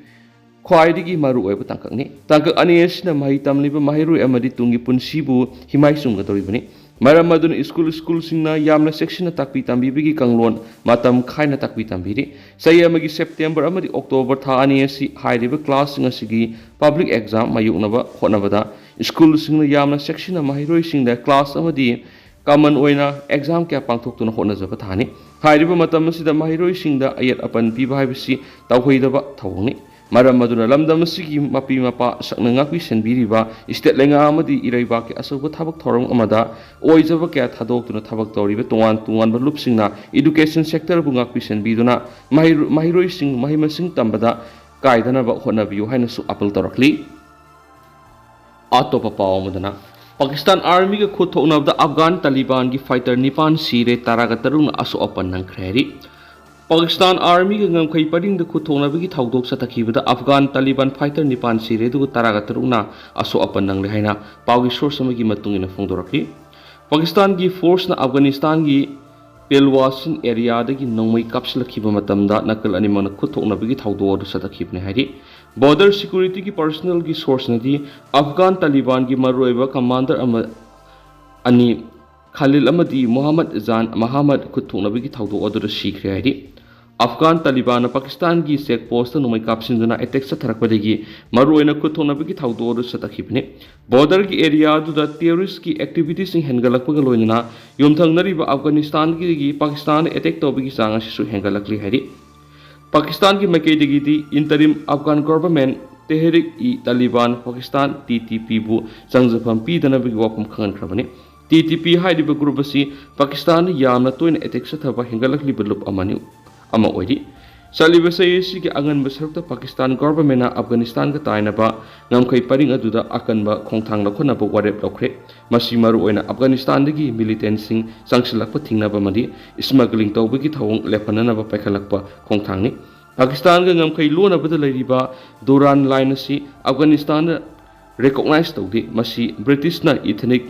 ꯈ꯭ꯋꯥꯏꯗꯒꯤ ꯃꯔꯨꯑꯣꯏꯕ ꯇꯥꯡꯀꯛꯅꯤ꯫ ꯇꯥꯡꯀꯛ ꯑꯅꯤ ꯑꯁꯤꯅ ꯃꯍꯩ ꯇꯝꯂꯤꯕ ꯃꯍꯩꯔꯣꯏ ꯑꯃꯗꯤ ꯇꯨꯡꯒꯤ ꯄꯨꯟꯁꯤꯕꯨ ꯍꯤꯃꯥꯏ ꯆꯨꯝꯒꯗꯧꯔꯤꯕꯅꯤ꯫ ꯃꯔꯝ ꯑꯗꯨꯅ school, schoolꯁꯤꯡꯅ ꯌꯥꯝꯅ ꯆꯦꯛꯁꯤꯟꯅ ꯇꯥꯛꯄꯤ ꯇꯝꯕꯤꯕꯒꯤ ꯀꯥꯡꯂꯣꯟ ꯃꯇꯝ ꯈꯥꯏꯅ ꯇꯥꯛꯄꯤ ꯇꯝꯕꯤꯔꯤ꯫ ꯆꯍꯤ ꯑꯃꯒꯤ September ꯑꯃꯗꯤ October ꯊꯥ ꯑꯅꯤ ꯑꯁꯤ ꯍꯥꯏꯔꯤꯕ classꯁꯤꯡ ꯑꯁꯤꯒꯤ public exam ꯃꯥꯌꯣꯛꯅꯕ ꯍꯣꯠꯅꯕꯗ schoolꯁꯤꯡꯅ ꯌꯥꯝꯅ ꯆꯦꯛꯁꯤꯟꯅ ꯃꯍꯩꯔꯣꯏꯁꯤꯡꯗ class ꯑꯃꯗꯤ common ꯑꯣꯏꯅ exam ꯀꯌꯥ ꯄꯥꯡꯊꯣꯛꯇꯨꯅ ꯍꯣꯠꯅꯖꯕ ꯊꯥꯅꯤ꯫ ꯍꯥꯏꯔꯤꯕ ꯃꯇꯝ ꯑꯁꯤꯗ ꯃꯍꯩꯔꯣꯏꯁꯤꯡꯗ ꯑꯌꯦꯠ ꯑꯄꯟ ꯄꯤꯕ ꯍꯥꯏꯕꯁꯤ ꯇꯧꯍꯩꯗꯕ ꯊꯧꯑꯣꯡꯅꯤ꯫ ꯃꯔꯝ ꯑꯗꯨꯅ ꯂꯝꯗꯝ ꯑꯁꯤꯒꯤ ꯃꯄꯤ ꯃꯄꯥ ꯁꯛꯅ ꯉꯥꯛꯄꯤ ꯁꯦꯟꯕꯤꯔꯤꯕ state ꯂꯩꯉꯥꯛ ꯑꯃꯗꯤ ꯏꯔꯩꯕꯥꯛꯀꯤ ꯑꯆꯧꯕ ꯊꯕꯛ ꯊꯧꯔꯝ ꯑꯃꯗ ꯑꯣꯏꯖꯕ ꯀꯌꯥ ꯊꯥꯗꯣꯛꯇꯨꯅ ꯊꯕꯛ ꯇꯧꯔꯤꯕ ꯇꯣꯉꯥꯟ ꯇꯣꯉꯥꯟꯕ ꯂꯨꯞꯁꯤꯡꯅ education sectorꯕꯨ ꯉꯥꯛꯄꯤ ꯁꯦꯟꯕꯤꯗꯨꯅ ꯃꯍꯩꯔꯣ-, ꯃꯍꯩꯔꯣꯏꯁꯤꯡ ꯃꯍꯩ ꯃꯁꯤꯡ ꯇꯝꯕꯗ ꯀꯥꯏꯗꯅꯕ ꯍꯣꯠꯅꯕꯤꯌꯨ ꯍꯥꯏꯅꯁꯨ appeal ꯇꯧꯔꯛꯂꯤ꯫ ꯑꯇꯣꯞꯄ ꯄꯥꯎ ꯑꯃꯗꯅ, ꯄꯥꯀꯤꯁꯇꯥꯟ ꯑꯥꯔꯃꯤꯒ ꯈꯨꯠ ꯊꯣꯛꯅꯕꯗ ꯑꯐꯒꯥꯟ ꯇꯥꯂꯤꯕꯥꯟꯒꯤ fighter ꯅꯤꯄꯥꯟ ꯁꯤꯔꯦ, ꯇꯔꯥꯒ ꯇꯔꯨꯛꯅ ꯑꯁꯣꯛ ꯑꯄꯟ ꯅꯪꯈ꯭ꯔꯦ ꯍꯥꯏꯔꯤ꯫ ꯄꯥꯀꯤꯁꯇꯥꯟ ꯑꯥꯔꯃꯤꯒ ꯉꯝꯈꯩ ꯄꯔꯤꯡꯗ ꯈꯨꯠ ꯊꯣꯛꯅꯕꯒꯤ ꯊꯧꯗꯣꯛ ꯆꯠꯊꯈꯤꯕꯗ ꯑꯐꯒꯥꯟ ꯇꯥꯂꯤꯕꯥꯟ fighter ꯅꯤꯄꯥꯟ ꯁꯤꯔꯦ, ꯑꯗꯨꯒ ꯇꯔꯥꯒ ꯇꯔꯨꯛꯅ ꯑꯁꯣꯛ ꯑꯄꯟ ꯅꯪꯂꯦ ꯍꯥꯏꯅ ꯄꯥꯎꯒꯤ source ꯑꯃꯒꯤ ꯃꯇꯨꯡ ꯏꯟꯅ ꯐꯣꯡꯗꯣꯔꯛꯂꯤ꯫ ꯄꯥꯀꯤꯁꯇꯥꯟꯒꯤ forceꯅ ꯑꯐꯒꯥꯅꯤꯁꯇꯥꯟꯒꯤ ꯄꯤꯜꯋꯥꯁꯤꯟ areaꯗꯒꯤ ꯅꯣꯡꯃꯩ ꯀꯥꯞꯁꯤꯜꯂꯛꯈꯤꯕ ꯃꯇꯝꯗ ꯅꯥꯀꯜ ꯑꯅꯤꯃꯛꯅ ꯈꯨꯠ ꯊꯣꯛꯅꯕꯒꯤ ꯊꯧꯗꯣꯛ ꯑꯗꯨ ꯆꯠꯊꯈꯤꯕꯅꯤ ꯍꯥꯏꯔꯤ꯫ Border securityꯒꯤ personnelꯒꯤ sourceꯅꯗꯤ ꯑꯐꯒꯥꯟ ꯇꯥꯂꯤꯕꯥꯟꯒꯤ ꯃꯔꯨꯑꯣꯏꯕ commander ꯑꯃ ꯑꯅꯤ, ꯈꯥꯂꯤꯜ ꯑꯃꯗꯤ ꯃꯣꯍꯝꯃꯗ ꯖꯥꯟ ꯃꯍꯥꯃꯗ ꯈꯨꯠ ꯊꯣꯛꯅꯕꯒꯤ ꯊꯧꯗꯣꯛ ꯑꯗꯨꯗ ꯁꯤꯈ꯭ꯔꯦ ꯍꯥꯏꯔꯤ꯫ ꯑꯐꯒꯥꯟ ꯇꯥꯂꯤꯕꯥꯟꯅ ꯄꯥꯀꯤꯁꯇꯥꯟꯒꯤ ꯆꯦꯛ ꯄꯣꯁꯇ ꯅꯣꯡꯃꯩ ꯀꯥꯞꯁꯤꯟꯗꯨꯅ ꯑꯦꯇꯦꯛ ꯆꯠꯊꯔꯛꯄꯗꯒꯤ ꯃꯔꯨꯑꯣꯏꯅ ꯈꯨꯠ ꯊꯣꯛꯅꯕꯒꯤ ꯊꯧꯗꯣꯛ ꯑꯗꯨ ꯆꯠꯊꯈꯤꯕꯅꯤ꯫ ꯕꯣꯔꯗꯔꯒꯤ ꯑꯦꯔꯤꯌꯥ ꯑꯗꯨꯗ ꯇꯦꯔꯣꯔꯤꯁꯀꯤ ꯑꯦꯛꯇꯤꯚꯤꯇꯤꯁꯤꯡ ꯍꯦꯟꯒꯠꯂꯛꯄꯒ ꯂꯣꯏꯅꯅ ꯌꯨꯝꯊꯪꯅꯔꯤꯕ ꯑꯐꯒꯥꯅꯤꯁꯇꯥꯟꯒꯤ ꯄꯥꯀꯤꯁꯇꯥꯟꯗ ꯑꯦꯇꯦꯛ ꯇꯧꯕꯒꯤ ꯆꯥꯡ ꯑꯁꯤꯁꯨ ꯍꯦꯟꯒꯠꯂꯛꯂꯤ ꯍꯥꯏꯔꯤ꯫ ꯄꯥꯀꯤꯁꯇꯥꯟꯒꯤ ꯃꯥꯏꯀꯩꯗꯒꯤꯗꯤ ꯏꯟꯇꯔꯤꯝ ꯑꯐꯒꯥꯟ government ꯇꯦꯍꯔꯤꯛ E ꯇꯥꯂꯤꯕꯥꯟ Pakistan, T T ꯄꯤꯕꯨ ꯆꯪꯖꯐꯝ ꯄꯤꯗꯅꯕꯒꯤ ꯋꯥꯐꯝ ꯈꯪꯍꯟꯈ꯭ꯔꯕꯅꯤ꯫ ꯇꯤ ꯇꯤ ꯄꯤ ꯍꯥꯏꯔꯤꯕ ꯒ꯭ꯔꯨꯞ ꯑꯁꯤ ꯄꯥꯀꯤꯁꯇꯥꯟꯗ ꯌꯥꯝꯅ ꯇꯣꯏꯅ ꯑꯦꯇꯦꯛ ꯆꯠꯊꯕ ꯍꯦꯟꯒꯠꯂꯛꯂꯤꯕ ꯂꯨꯞ ꯑꯃꯅꯤ, ꯑꯃ ꯑꯣꯏꯔꯤ꯫ ꯆꯠꯂꯤꯕ ꯆꯍꯤ ꯑꯁꯤꯒꯤ ꯑꯉꯟꯕ ꯁꯔꯨꯛꯇ ꯄꯥꯀꯤꯁꯇꯥꯟ ꯒꯣꯚꯔꯟꯃꯦꯟꯠꯅ ꯑꯐꯒꯥꯅꯤꯁꯇꯥꯟꯒ ꯇꯥꯏꯅꯕ ꯉꯝꯈꯩ ꯄꯔꯤꯡ ꯑꯗꯨꯗ ꯑꯀꯟꯕ ꯈꯣꯡꯊꯥꯡ ꯂꯧꯈꯠꯅꯕ ꯋꯥꯔꯦꯞ ꯂꯧꯈ꯭ꯔꯦ꯫ ꯃꯁꯤ ꯃꯔꯨꯑꯣꯏꯅ ꯑꯐꯒꯥꯅꯤꯁꯇꯥꯟꯗꯒꯤ ꯃꯤꯂꯤꯇꯦꯟꯠꯁꯤꯡ ꯆꯪꯁꯤꯜꯂꯛꯄ ꯊꯤꯡꯅꯕ ꯑꯃꯗꯤ ꯁ꯭ꯃꯒ꯭ꯂꯤꯡ ꯇꯧꯕꯒꯤ ꯊꯧꯑꯣꯡ ꯂꯦꯞꯍꯟꯅꯅꯕ ꯄꯥꯏꯈꯠꯂꯛꯄ ꯈꯣꯡꯊꯥꯡꯅꯤ꯫ ꯄꯥꯀꯤꯁꯇꯥꯟꯒ ꯉꯝꯈꯩ ꯂꯣꯟꯅꯕꯗ ꯂꯩꯔꯤꯕ ꯗꯨꯔꯥꯟ ꯂꯥꯏꯟ ꯑꯁꯤ ꯑꯐꯒꯥꯅꯤꯁꯇꯥꯟꯅ ꯔꯦꯀꯣꯛꯅꯥꯏꯖ ꯇꯧꯗꯦ꯫ ꯃꯁꯤ ꯕ꯭ꯔꯤꯇꯤꯁꯅ ꯏꯊꯅꯤꯛ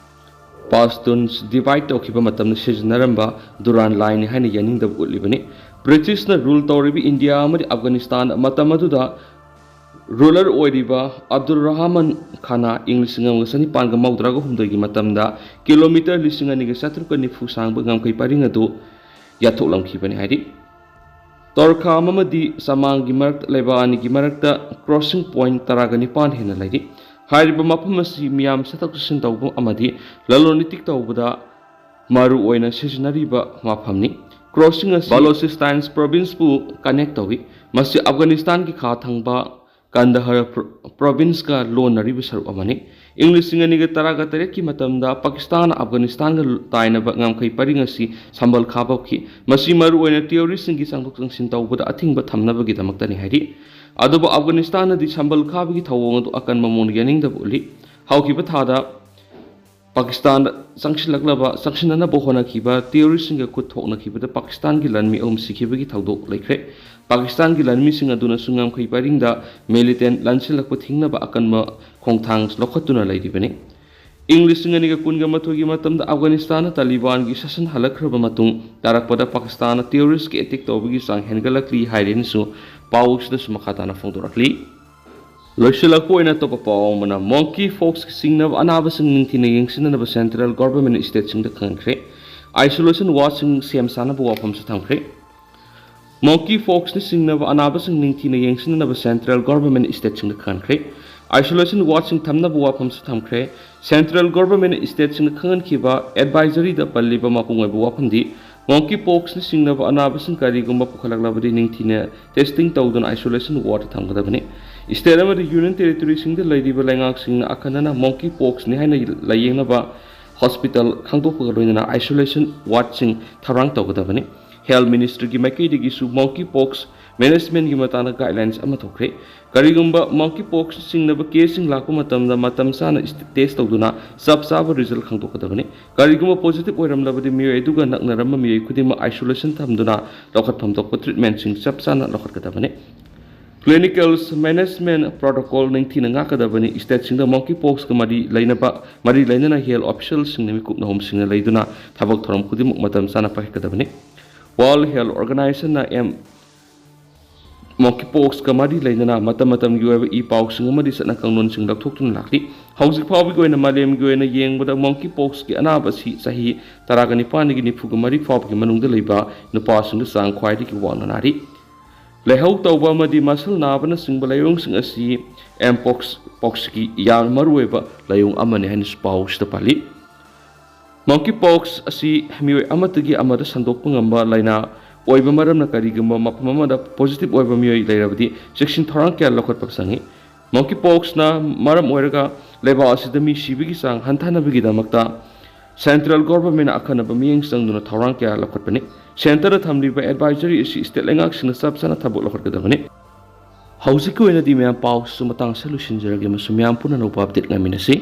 ꯄꯥꯁꯇꯨꯟꯁ ꯗꯤꯚꯥꯏꯗ ꯇꯧꯈꯤꯕ ꯃꯇꯝꯗ ꯁꯤꯖꯤꯟꯅꯔꯝꯕ ꯗꯨꯔꯥꯟ ꯂꯥꯏꯟꯅꯤ ꯍꯥꯏꯅ ꯌꯥꯅꯤꯡꯗꯕ ꯎꯠꯂꯤꯕꯅꯤ꯫ ꯕ꯭ꯔꯤꯇꯤꯁꯅ ꯔꯨꯜ ꯇꯧꯔꯤꯕ ꯏꯟꯗꯤꯌꯥ ꯑꯃꯗꯤ ꯑꯐꯒꯥꯅꯤꯁꯇꯥꯟ ꯃꯇꯝ ꯑꯗꯨꯗ ꯔꯨꯂꯔ ꯑꯣꯏꯔꯤꯕ ꯑꯕꯗꯨꯜ ꯔꯍꯃꯟ ꯈꯥꯟꯅ ꯏꯪ ꯂꯤꯁꯤꯡ ꯑꯃꯒ ꯆꯅꯤꯄꯥꯟꯒ ꯃꯧꯗ꯭ꯔꯥꯒ ꯍꯨꯝꯗꯣꯏꯒꯤ ꯃꯇꯝꯗ ꯀꯤꯂꯣꯃꯤꯇꯔ ꯂꯤꯁꯤꯡ ꯑꯅꯤꯒ ꯆꯥꯇ꯭ꯔꯨꯛꯀ ꯅꯤꯐꯨ ꯁꯥꯡꯕ ꯉꯝꯈꯩ ꯄꯔꯤꯡ ꯑꯗꯨ ꯌꯥꯊꯣꯛꯂꯝꯈꯤꯕꯅꯤ ꯍꯥꯏꯔꯤ꯫ ꯇꯣꯔꯈꯥꯝ ꯑꯃꯗꯤ ꯆꯃꯥꯡꯒꯤ ꯃꯔꯛꯇ, ꯂꯩꯕꯥꯛ ꯑꯅꯤꯒꯤ ꯃꯔꯛꯇ ꯀ꯭ꯔꯣꯁꯤꯡ ꯄꯣꯏꯟꯠ ꯇꯔꯥꯒ ꯅꯤꯄꯥꯟ ꯍꯦꯟꯅ ꯂꯩꯔꯤ꯫ ꯍꯥꯏꯔꯤꯕ ꯃꯐꯝ ꯑꯁꯤ ꯃꯤꯌꯥꯝ ꯆꯠꯊꯣꯛ ꯆꯠꯁꯤꯟ ꯇꯧꯕ ꯑꯃꯗꯤ ꯂꯂꯣꯟ ꯏꯇꯤꯛ ꯇꯧꯕꯗ ꯃꯔꯨ ꯑꯣꯏꯅ ꯁꯤꯖꯤꯟꯅꯔꯤꯕ ꯃꯐꯝꯅꯤ꯫ ꯀ꯭ꯔꯣꯁꯤꯡ ꯑꯁꯤ ꯕꯂꯣꯆꯤꯁꯇꯥꯟ ꯄ꯭ꯔꯣꯚꯤꯟꯁꯄꯨ ꯀꯅꯦꯛ ꯇꯧꯏ꯫ ꯃꯁꯤ ꯑꯐꯒꯥꯅꯤꯁꯇꯥꯟꯒꯤ ꯈꯥ ꯊꯪꯕ ꯀꯟꯗꯍꯔ ꯄ꯭ꯔꯣ-, ꯄ꯭ꯔꯣꯚꯤꯟꯁꯀ ꯂꯣꯟꯅꯔꯤꯕ ꯁꯔꯨꯛ ꯑꯃꯅꯤ꯫ ꯏꯪ ꯂꯤꯁꯤꯡ ꯑꯅꯤꯒ ꯇꯔꯥꯒ ꯇꯔꯦꯠꯀꯤ ꯃꯇꯝꯗ ꯄꯥꯀꯤꯁꯇꯥꯟꯅ ꯑꯐꯒꯥꯅꯤꯁꯇꯥꯟꯒ ꯇꯥꯏꯅꯕ ꯉꯝꯈꯩ ꯄꯔꯤꯡ ꯑꯁꯤ ꯁꯝꯕꯜ ꯈꯥꯕ ꯍꯧꯈꯤ꯫ ꯃꯁꯤ ꯃꯔꯨꯑꯣꯏꯅ ꯇꯦꯔꯣꯔꯤꯁꯁꯤꯡꯒꯤ ꯆꯪꯊꯣꯛ ꯆꯪꯁꯤꯟ ꯇꯧꯕꯗ ꯑꯊꯤꯡꯕ ꯊꯝꯅꯕꯒꯤꯗꯃꯛꯇꯅꯤ ꯍꯥꯏꯔꯤ꯫ ꯑꯗꯨꯕꯨ ꯑꯐꯒꯥꯅꯤꯁꯇꯥꯟꯅꯗꯤ ꯁꯝꯕꯜ ꯈꯥꯕꯒꯤ ꯊꯧꯑꯣꯡ ꯑꯗꯨ ꯑꯀꯟꯕ ꯃꯑꯣꯡꯗ ꯌꯥꯅꯤꯡꯗꯕ ꯎꯠꯂꯤ꯫ ꯍꯧꯈꯤꯕ ꯊꯥꯗ ꯄꯥꯀꯤꯁꯇꯥꯟꯗ ꯆꯪꯁꯤꯜꯂꯛꯂꯕ, ꯆꯪꯁꯤꯟꯅꯅꯕ ꯍꯣꯠꯅꯈꯤꯕ ꯇꯦꯔꯣꯔꯤꯁꯁꯤꯡꯒ ꯈꯨꯠ ꯊꯣꯛꯅꯈꯤꯕꯗ ꯄꯥꯀꯤꯁꯇꯥꯟꯒꯤ ꯂꯥꯟꯃꯤ ꯑꯍꯨꯝ ꯁꯤꯈꯤꯕꯒꯤ ꯊꯧꯗꯣꯛ ꯂꯩꯈ꯭ꯔꯦ꯫ ꯄꯥꯀꯤꯁꯇꯥꯟꯒꯤ ꯂꯥꯟꯃꯤꯁꯤꯡ ꯑꯗꯨꯅꯁꯨ ꯉꯝꯈꯩ ꯄꯔꯤꯡꯗ ꯃꯤꯂꯤꯇꯦꯟꯠ ꯂꯥꯟꯁꯤꯜꯂꯛꯄ ꯊꯤꯡꯅꯕ ꯑꯀꯟꯕ ꯈꯣꯡꯊꯥꯡ ꯂꯧꯈꯠꯇꯨꯅ ꯂꯩꯔꯤꯕꯅꯤ꯫ ꯏꯪ ꯂꯤꯁꯤꯡ ꯑꯅꯤꯒ ꯀꯨꯟꯒ ꯃꯥꯊꯣꯏꯒꯤ ꯃꯇꯝꯗ ꯑꯐꯒꯥꯅꯤꯁꯇꯥꯟꯅ ꯇꯥꯂꯤꯕꯥꯟꯒꯤ ꯁꯥꯁꯟ ꯍꯜꯂꯛꯈ꯭ꯔꯕ ꯃꯇꯨꯡ ꯇꯥꯔꯛꯄꯗ ꯄꯥꯀꯤꯁꯇꯥꯟꯅ ꯇꯦꯔꯣꯔꯤꯁ꯭ꯠꯀꯤ ꯑꯦꯇꯦꯛ ꯇꯧꯕꯒꯤ ꯆꯥꯡ ꯍꯦꯟꯒꯠꯂꯛꯂꯤ ꯍꯥꯏꯔꯦꯅꯁꯨ ꯄꯥꯎꯁꯤꯗꯁꯨ ꯃꯈꯥ ꯇꯥꯅ ꯐꯣꯡꯗꯣꯔꯛꯂꯤ꯫ ꯂꯣꯏꯁꯤꯜꯂꯛꯄ ꯑꯣꯏꯅ ꯑꯇꯣꯞꯄ ꯄꯥꯎ ꯑꯃꯅ, ꯃꯣꯡꯀꯤ ꯐꯣꯛꯁꯀꯤ ꯆꯤꯡꯅꯕ ꯑꯅꯥꯕꯁꯤꯡ ꯅꯤꯡꯊꯤꯅ ꯌꯦꯡꯁꯤꯟꯅꯅꯕ ꯁꯦꯟꯇ꯭ꯔꯦꯜ ꯒꯣꯚꯔꯟꯃꯦꯟꯠꯅ ꯁ꯭ꯇꯦꯠꯁꯤꯡꯗ ꯈꯪꯍꯟꯈ꯭ꯔꯦ꯫ ꯑꯥꯏꯁꯣꯂꯦꯁꯟ ꯋꯥꯔꯗꯁꯤꯡ ꯁꯦꯝ ꯁꯥꯅꯕ ꯋꯥꯐꯝꯁꯨ ꯊꯝꯈ꯭ꯔꯦ꯫ Monkey poxꯅ ꯆꯤꯡꯅꯕ ꯑꯅꯥꯕꯁꯤꯡ ꯅꯤꯡꯊꯤꯅ ꯌꯦꯡꯁꯤꯟꯅꯅꯕ central government stateꯁꯤꯡꯗ ꯈꯪꯍꯟꯈ꯭ꯔꯦ꯫ Isolation wardꯁꯤꯡ ꯊꯝꯅꯕ ꯋꯥꯐꯝꯁꯨ ꯊꯝꯈ꯭ꯔꯦ꯫ Central government stateꯁꯤꯡꯗ ꯈꯪꯍꯟꯈꯤꯕ advisoryꯗ ꯄꯜꯂꯤꯕ ꯃꯄꯨꯡ ꯑꯣꯏꯕ ꯋꯥꯐꯝꯗꯤ, monkey poxꯅ ꯆꯤꯡꯅꯕ ꯑꯅꯥꯕꯁꯤꯡ ꯀꯔꯤꯒꯨꯝꯕ ꯄꯨꯈꯠꯂꯛꯂꯕꯗꯤ ꯅꯤꯡꯊꯤꯅ testing ꯇꯧꯗꯨꯅ isolation wardꯇ ꯊꯝꯒꯗꯕꯅꯤ꯫ State ꯑꯃꯗꯤ union territoryꯁꯤꯡꯗ ꯂꯩꯔꯤꯕ ꯂꯩꯉꯥꯛꯁꯤꯡꯅ ꯑꯈꯟꯅꯅ monkey poxꯅꯤ ꯍꯥꯏꯅ ꯂꯥꯌꯦꯡꯅꯕ hospital ꯈꯪꯗꯣꯛꯄꯒ ꯂꯣꯏꯅꯅ isolation wardꯁꯤꯡ ꯊꯧꯔꯥꯡ ꯇꯧꯒꯗꯕꯅꯤ꯫ Health ministryꯒꯤ ꯃꯥꯏꯀꯩꯗꯒꯤꯁꯨ monkey pox managementꯒꯤ ꯃꯇꯥꯡꯗ guidelines ꯑꯃ ꯊꯣꯛꯈ꯭ꯔꯦ꯫ ꯀꯔꯤꯒꯨꯝꯕ monkey pox ꯆꯤꯡꯅꯕ caseꯁꯤꯡ ꯂꯥꯛꯄ ꯃꯇꯝꯗ ꯃꯇꯝ ꯆꯥꯅ test ꯇꯧꯗꯨꯅ ꯆꯞ ꯆꯥꯕ result ꯈꯪꯗꯣꯛꯀꯗꯕꯅꯤ꯫ ꯀꯔꯤꯒꯨꯝꯕ positive ꯑꯣꯏꯔꯝꯂꯕꯗꯤ ꯃꯤꯑꯣꯏ ꯑꯗꯨꯒ ꯅꯛꯅꯔꯝꯕ ꯃꯤꯑꯣꯏ ꯈꯨꯗꯤꯡꯃꯛ isolation ꯊꯝꯗꯨꯅ ꯂꯧꯈꯠꯐꯝ ꯊꯣꯛꯄ treatmentꯁꯤꯡ ꯆꯞ ꯆꯥꯅ ꯂꯧꯈꯠꯀꯗꯕꯅꯤ꯫ Clinical management protocol ꯅꯤꯡꯊꯤꯅ ꯉꯥꯛꯀꯗꯕꯅꯤ꯫ Stateꯁꯤꯡꯗ monkey poxꯀ ꯃꯔꯤ ꯂꯩꯅꯕ, ꯃꯔꯤ ꯂꯩꯅꯅ health officialꯁꯤꯡꯅ ꯃꯤꯀꯨꯞꯅ ꯍꯨꯝꯁꯤꯡꯅ ꯂꯩꯗꯨꯅ ꯊꯕꯛ ꯊꯧꯔꯝ ꯈꯨꯗꯤꯡꯃꯛ ꯃꯇꯝ ꯆꯥꯅ ꯄꯥꯏꯈꯠꯀꯗꯕꯅꯤ꯫ World Health Organizationꯅ M monkey poxꯀ ꯃꯔꯤ ꯂꯩꯅꯅ ꯃꯇꯝ ꯃꯇꯝꯒꯤ ꯑꯣꯏꯕ ꯏ ꯄꯥꯎꯁꯤꯡ ꯑꯃꯗꯤ ꯆꯠꯅ ꯀꯥꯡꯂꯣꯟꯁꯤꯡ ꯂꯧꯊꯣꯛꯇꯨꯅ ꯂꯥꯛꯂꯤ꯫ ꯍꯧꯖꯤꯛ ꯐꯥꯎꯕꯒꯤ ꯑꯣꯏꯅ ꯃꯥꯂꯦꯝꯒꯤ ꯑꯣꯏꯅ ꯌꯦꯡꯕꯗ monkey poxꯀꯤ ꯑꯅꯥꯕ ꯑꯁꯤ ꯆꯍꯤ ꯇꯔꯥꯒ ꯅꯤꯄꯥꯟꯗꯒꯤ ꯅꯤꯐꯨꯒ ꯃꯔꯤ ꯐꯥꯎꯕꯒꯤ ꯃꯅꯨꯡꯗ ꯂꯩꯕ ꯅꯨꯄꯥꯁꯤꯡꯗ ꯆꯥꯡ ꯈ꯭ꯋꯥꯏꯗꯒꯤ ꯋꯥꯡꯅ ꯅꯥꯔꯤ꯫ ꯂꯥꯏꯍꯧ ꯇꯧꯕ ꯑꯃꯗꯤ ꯃꯁꯜ ꯅꯥꯕꯅꯆꯤꯡꯕ ꯂꯥꯏꯑꯣꯡꯁꯤꯡ ꯑꯁꯤ M pox, poxꯀꯤ ꯌꯥꯝꯅ ꯃꯔꯨꯑꯣꯏꯕ ꯂꯥꯏꯑꯣꯡ ꯑꯃꯅꯤ ꯍꯥꯏꯅꯁꯨ ꯄꯥꯎꯁꯤꯗ ꯄꯜꯂꯤ꯫ Monkey pox ꯑꯁꯤ ꯃꯤꯑꯣꯏ ꯑꯃꯗꯒꯤ ꯑꯃꯗ ꯁꯟꯗꯣꯛꯄ ꯉꯝꯕ ꯂꯥꯏꯅꯥ ꯑꯣꯏꯕ ꯃꯔꯝꯅ ꯀꯔꯤꯒꯨꯝꯕ ꯃꯐꯝ ꯑꯃꯗ positive ꯑꯣꯏꯕ ꯃꯤꯑꯣꯏ ꯂꯩꯔꯕꯗꯤ ꯆꯦꯛꯁꯤꯟ ꯊꯧꯔꯥꯡ ꯀꯌꯥ ꯂꯧꯈꯠꯄ ꯆꯪꯏ꯫ Monkey poxꯅ ꯃꯔꯝ ꯑꯣꯏꯔꯒ ꯂꯩꯕꯥꯛ ꯑꯁꯤꯗ ꯃꯤ ꯁꯤꯕꯒꯤ ꯆꯥꯡ ꯍꯟꯊꯅꯕꯒꯤꯗꯃꯛꯇ central governmentꯅ ꯑꯈꯟꯅꯕ ꯃꯤꯠꯌꯦꯡ ꯆꯪꯗꯨꯅ ꯊꯧꯔꯥꯡ ꯀꯌꯥ ꯂꯧꯈꯠꯄꯅꯤ꯫ Centreꯗ ꯊꯝꯂꯤꯕ advisory ꯑꯁꯤ state ꯂꯩꯉꯥꯛꯁꯤꯡꯅ ꯆꯞ ꯆꯥꯅ ꯊꯕꯛ ꯂꯧꯈꯠꯀꯗꯕꯅꯤ꯫ ꯍꯧꯖꯤꯛꯀꯤ ꯑꯣꯏꯅꯗꯤ ꯃꯌꯥꯝ ꯄꯥꯎꯁꯨ ꯃꯇꯥꯡ ꯑꯁꯤꯗ ꯂꯣꯏꯁꯤꯟꯖꯔꯒꯦ ꯑꯃꯁꯨꯡ ꯃꯌꯥꯝ ꯄꯨꯟꯅ ꯑꯅꯧꯕ update ꯉꯥꯏꯃꯤꯟꯅꯁꯤ꯫